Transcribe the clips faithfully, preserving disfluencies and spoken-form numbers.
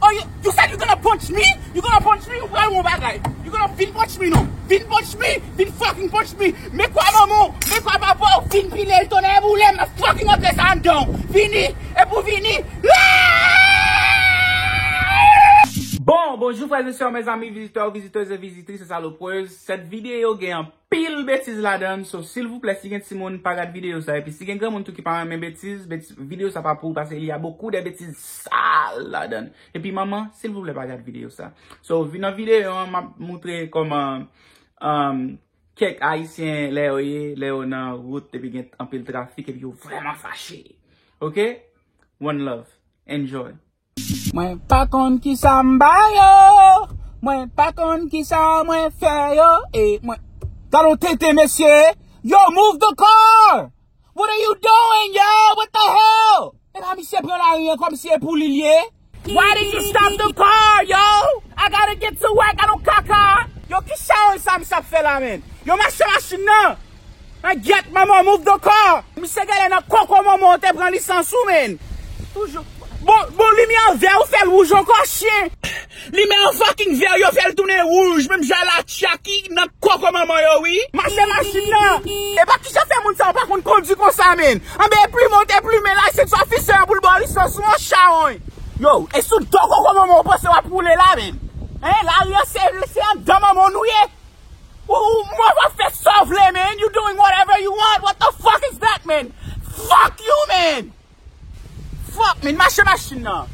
Oh, you, you said you gonna punch me? You gonna punch me? Ou pral yon bagay. You gonna vin punch me, non? Vin punch me? Vin fucking punch me? Men kwa manman w, men kwa papa w, vin pile l, tonnè boule m, nan fucking antre sa anndan w. Vini, epi w vini. Ah! Bon, bonjou frè e sè, mezanmi, vizitè, vizitez e vizitris e salopwez. Sèt videyo gen anpil betiz ladan l, so silvouplè, si gen timoun, pa gad videyo sa, epi si gen granmoun tou ki pa renmen betiz, betiz videyo sa pa pou ou, paske il y a beaucoup de bêtises sales ladan l. Epi manman, silvouplè, pa gad videyo sa. So, vin nan videyo an, m ap moutre kòman um, kèk Ayisyen lè yo ye, lè yo nan wout, epi gen anpil trafik, epi yo vrèman fache. Ok? One love. Enjoy. Mwen pa konn kisa m ba yo. Mwen pa konn kisa mwen fè yo. E mwen. Gade yon tenten, mesye. Yo, move the car! What are you doing, yo? What the hell? E pa misye pran lari an kòmsi e pou li l ye? Why did you stop the car, yo? I gotta get to work, I don't kaka. Yo, ki chawony sa misye ap fè la, men? Yo, mache machin nan. Nan gyèt manman, move the car. Misye genlè nan koko manman w te pran lisans ou, men. Toujou. Bon, bon, limyè vè ou fè l wouj ankò, chen. Limyè fucking vè yo fè l tounen wouj, menm jan latcha ki nan koko manman yo, wi. Mache machin nan. E pa kijan fè moun sa yo pa konn kondui konsa, men. Anben, epi monte, epi men license officer an pou l ba w lisans ou, an chawony. Yo, e sou do koko manman w panse w ap woule la, men. Hein, lari an se, se anndan manman w nou ye. Ou, ou, mwen pa fè sa w vle, man. You doing whatever you want. What the fuck is that, man? Fuck you, man. Fuck, man. Mache machin nan.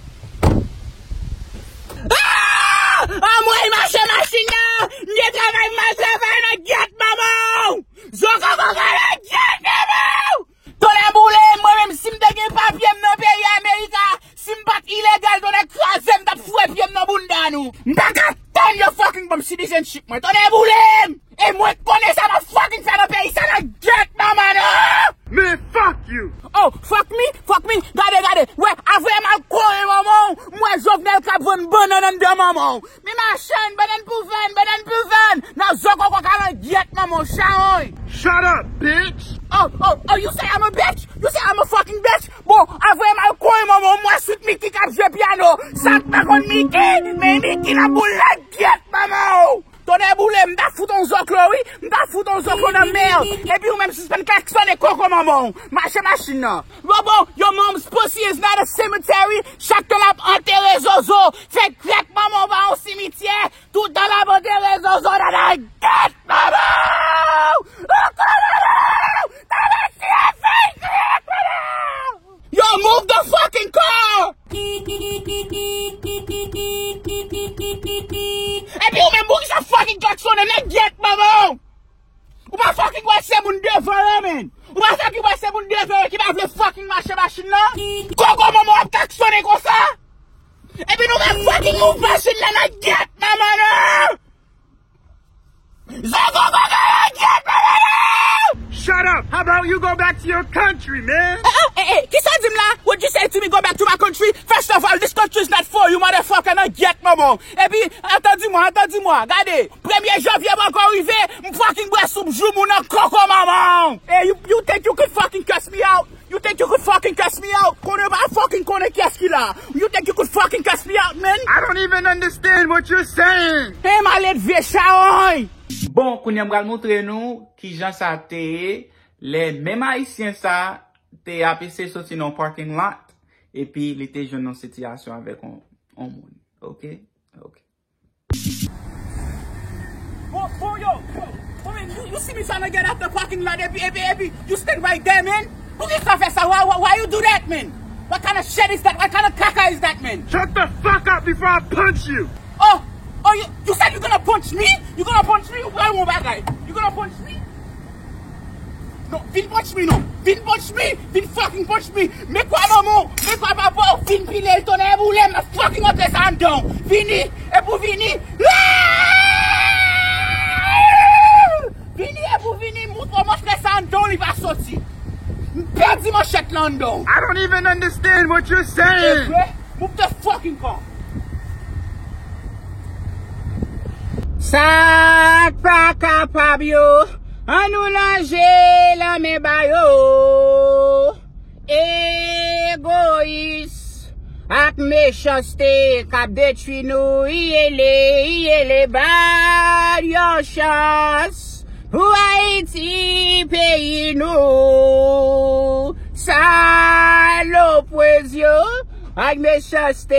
Ah! Anmwey, mache machin nan. M gen travay, m al travay nan gyèt manman w. Zo koko nan gyèt manman w. Tonnè boule, mwen menm si m te gen papye m nan peyi Amerika, si m pa t ilegal, tonnè kraze m, m t ap fwe pye m nan bounda nou. M pa ka tann yo fucking ban m citizenship mwen. Tonnè boule m! E mwen k konnen sa m ap fucking fè nan peyi sa nan gyèt manman nou! Man, fuck you! Oh, fuck me, fuck me, gade, gade, wè, avè m al kore manman w, m wè Jovenel k ap vann bannann anndan manman w. Mi machann, bannann pou vann, bannann pou vann. Nan zo koko kalangyèt manman w, chawony. Shut up, bitch! Oh, oh, oh, you say I'm a bitch? You say I'm a fucking bitch? Bon, avè m al kore manman w, m wè Sweet Mickey k ap jwe pyano. Sa k pa konn Mickey, men Mickey nan boul la gyèt manman w. Tonnè boule, m ta fout on zoklo, wi. M ta fout on zoklo nan men w. Epi ou menm sispann klaksonnen koko manman w. Mache machin nan. Bon, bon, your mom's pussy is not a cemetery. Chak tan l ap antere zozo, fè krèk manman w pa yon simityè. Tout tan l ap antere zozo nan nan gyèt manman w! Koko manman w! Tande chyen fè krèk manman w! Yo, move the fucking car! Epi ou menm, poukisa fucking klaksonnen nan gyèt manman w? Ou pa fucking wè se moun devan yo, man. Ou pa fucking wè se moun devan yo ki pa vle fucking mache machin nan? Koko manman w ap klaksonnen konsa? Epi nou pa fucking move machin nan nan gyèt manman nou! Zo koko nan gyèt manman nou! Shut up! How about you go back to your country, man? Eh, eh, eh, eh, kisa w di m la? What you say to me, go back to my country? First of all, this country is not for you, motherfucker, nan gyèt manman w. Epi, antan di mwen, antan di mwen, gade, premye janvye poko rive, m fucking bwè soup joumou nan koko manman w. Hey, you, you think you could fucking cuss me out? You think you could fucking cuss me out? Konnen pa fucking konnen kiyès ki la. You think you could fucking cuss me out, man? I don't even understand what you're saying! Hey, malelve, chawony! Bon, kounye a m pral montre nou kijan sa te ye lè menm Ayisyen sa te ap eseye soti nan yon parking lot, epi li te jwenn yon sitiyasyon avèk yon, yon moun. Ok? Ok. Bon, bon, yo, yo, bon, man, you, you see me trying to get out the parking lot, epi, epi, epi, you stand right there, man. Poukisa w fè sa? Why, why, why you do that, man? What kind of shit is that? What kind of kaka is that, man? Shut the fuck up before I punch you! Oh, oh, you, you said you gonna punch me? You gonna punch me? Ou pral yon bagay. You gonna punch me? Non, vin punch me, non. Vin punch me. Vin fucking punch me. Men kwa manman w, men kwa papa w, vin pile l, tonnè boule m, nan fucking antre sa anndan w. Vini, epi w vini. Ah! Vini, epi w vini, moutre w m antre sa anndan w, li pa soti. M pèdi manchèt la anndan w. I don't even understand what you're saying! Move the fucking car. Sa k pa kapab yo, ann nou lanje lanmen ba yo. Egoyis, Ak mechanste k ap detwi nou, iyele, iyele, ba yo yon chans pou Ayiti, peyi nou. Salopwez yo, ak mechanste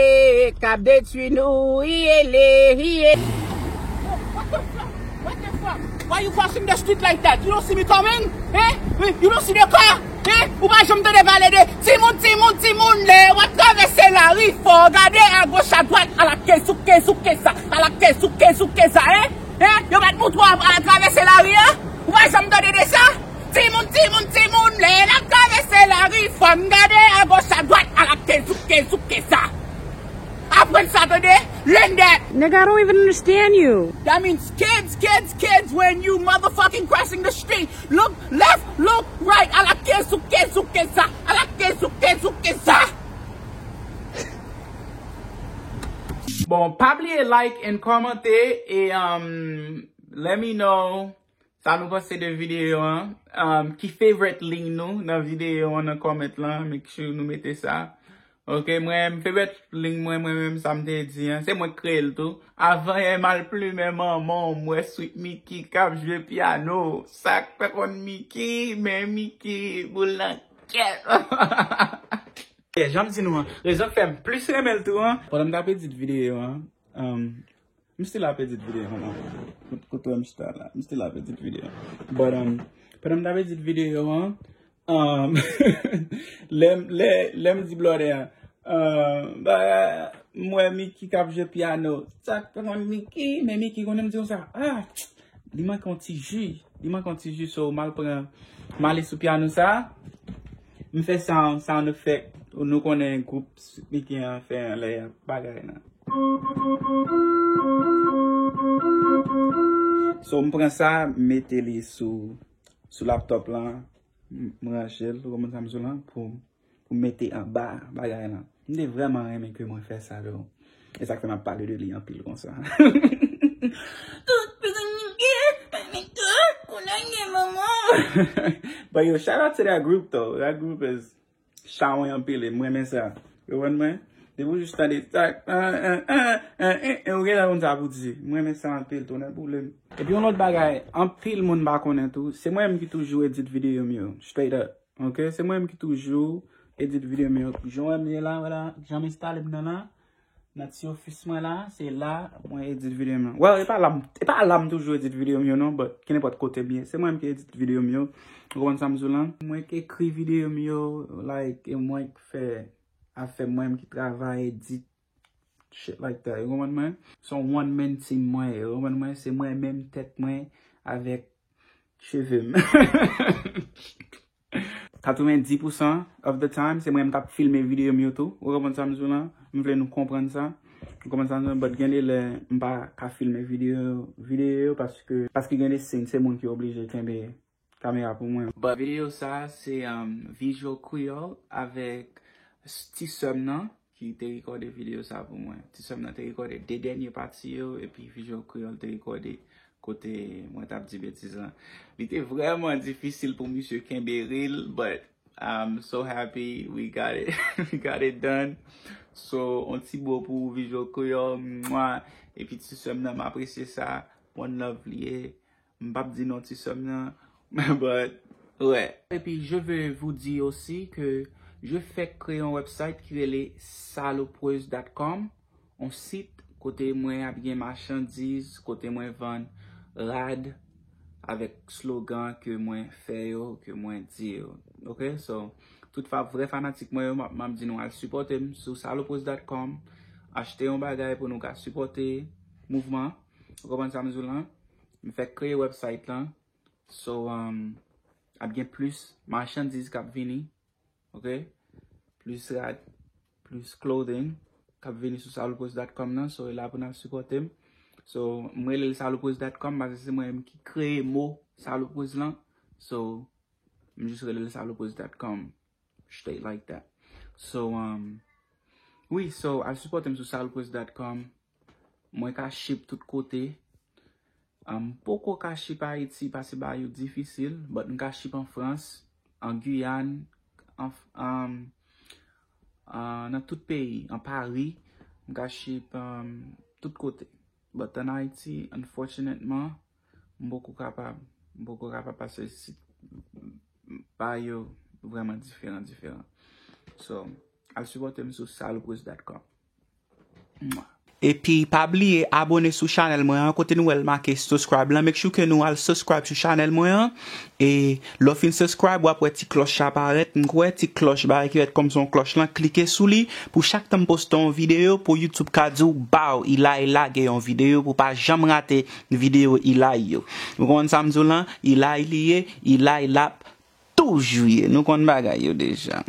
k ap detwi nou, iyele, iye. What the fuck? What the fuck? Why you crossing the street like that? You don't see me coming? Eh? You don't see the car? Eh? Ou pa janm tande pale de timoun, timoun, timoun, lè w ap travèse lari, fò w gade agoch, adwat, ala ke sou ke sou ke sa, ala ke sou ke sou ke sa, eh? Eh? Yo mèt moutre w ap, ap travèse lari a? Ou pa janm tande de sa? Timoun, timoun, timoun, lè n ap travèse lari, fò n gade agoch, adwat, ala ke sou ke sou ke sa. Aprann sa, tande? Learn that. Nigga, I don't even understand you. That means kids, kids, kids, when you motherfucking crossing the street. Look left, look right. Ala ke sou ke sou ke sa. Ala ke sou ke sou ke sa. Bon, pa bliye like and kòmante e um, let me know sa nou panse de videyo an. Um, ki favorite line nou nan videyo an nan comment lan. Make sure nou mete sa. Ok, mwen, favorite line mwen, mwen menm, sa m te di an. Se mwen k kreye l tou. Avan yè m al plimen manman w, m wè Sweet Micky k ap jwe pyano. Sa k fè konn Micky, men Micky, boul nan kè. Yeah, jan m di nou an, rezon k fè m plis renmen l tou an. Pandan m t ap edit videyo an, um, m still ap edit videyo an. Kote w m chita la, m still ap edit videyo an. But, um, pandan m t ap edit videyo an, um, lè, lè, lè m di blòdè a, um, ba, m wè Micky k ap jwe pyano. Sa k fè konn Micky, men Micky konnen m di konsa, ah, li manke yon ti ji. Li manke yon ti ji, so m al pran, m ale sou pyano sa. M fè sound, sound effect. Nou konnen gwoup Micky an fè anlè a, bagay lan. So m pran sa, m mete li sou, sou laptop lan, m, m ranche l, ou konprann sa m di w lan, pou pou m mete anba bagay lan. M te vrèman renmen ke mwen fè sa, though. E sa k fè m ap pale de li anpil konsa. Tout pitit nèg, konnen gen manman. But yo, shout out to that group, though. That group is chawony anpil, e m renmen sa. Ou konprann mwen? Depi w jis tande sa, ou gentan konn sa pou di. M renmen sa anpil, tonnè boule m. Epi yon lòt bagay, anpil moun pa konnen tou, se mwen menm ki toujou edit videyo m yo, straight up. Ok, se mwen menm ki toujou edit videyo m yo. Jan w wè m ye la, vwala, jan m enstale m nan la, nan ti ofis mwen la, se la mwen edit videyo m yo. Well, e pa la, m- e pa la m toujou edit videyo m yo non, but kenenpòt kote m ye, se mwen menm ki edit videyo m yo. Ou konprann sa m di w lan? Mwen k ekri videyo m yo, like, e mwen k fè afè m, mwen menm ki travay, edit, shit like that. Ou konprann mwen? Se yon one man team mwen ye, ou konprann mwen? Se mwen menm tèt mwen avèk cheve m. Katrevenndis pousan of the time, se mwen menm k ap filme videyo m yo tou. Ou konprann sa m di w lan? M vle nou konprann sa. Ou konprann sa m di w lan? But gen de lè, m pa ka filme videyo, videyo yo paske, paske gen de scene, se moun ki oblije kenbe kamera pou mwen. But videyo sa, se, um, Visual Creole avèk s- ti sè m nan. Ki te rekòde videyo sa pou mwen. Ti sè m nan te rekòde de dènye pati yo, epi Visual Creole te rekòde kote mwen t ap di betiz lan. Li te vrèman difisil pou misye kenbe reel, but I'm so happy we got it. We got it done. So, on ti bo pou Visual Creole, mwa. Epi ti sè m nan, m apresye sa. One love li ye. M p ap di non ti sè m nan, but, ouais. Et puis, je veux vous dire aussi que je fèk kreye yon website ki rele salopwez dot com, yon sit kote mwen ap gen machandiz, kote mwen vann rad avèk slogan ke mwen fè yo, ke mwen di yo. Ok? So, tout fa- vrè fanatik mwen yo, m ap, m ap di nou al sipòte m sou salopwez dot com, achte yon bagay pou nou ka sipòte mouvman. Ou konprann sa m di w lan? M fèk kreye website lan. So, um, ap gen plis machandiz k ap vini. Ok? Plis rad, plis clothing k ap vini sou salopwez dot com nan. So, e la pou n al sipòte m. So, m rele l salopwez dot com paske se mwen menm ki kreye mo salopwez lan. So, m jis rele l salopwez dot com. Straight like that. So, um, wi, so, al sipòte m sou salopwez dot com. Mwen ka ship tout kote. Um, m poko ka ship Ayiti paske bagay yo difisil, but m ka ship an Frans, an Giyàn, an, F- um, Ah, nan tout peyi, an Pari, m ka ship um, tout kote. But an Ayiti, unfortunately, m poko kapab. M poko kapab paske sit pa yo vrèman diferan, diferan. So, al sipòte m sou saloprez dot com. Mwah. Epi pa bliye abone sou chanèl mwen an, kote nou wè l make subscribe lan. Make sure ke nou al subscribe sou chanèl mwen an. E lè w fin subscribe, w ap wè ti klòch la parèt. M kwè ti klòch bagay ki rèt kòm se yon klòch lan, klike sou li. Pou chak tan m poste yon videyo, pou YouTube ka di w, baw, Ilay lage yon videyo, pou w pa janm rate videyo Ilay yo. Ou konprann sa m di w lan? Ilay li ye, Ilay l ap toujou ye. Nou konn bagay yo deja.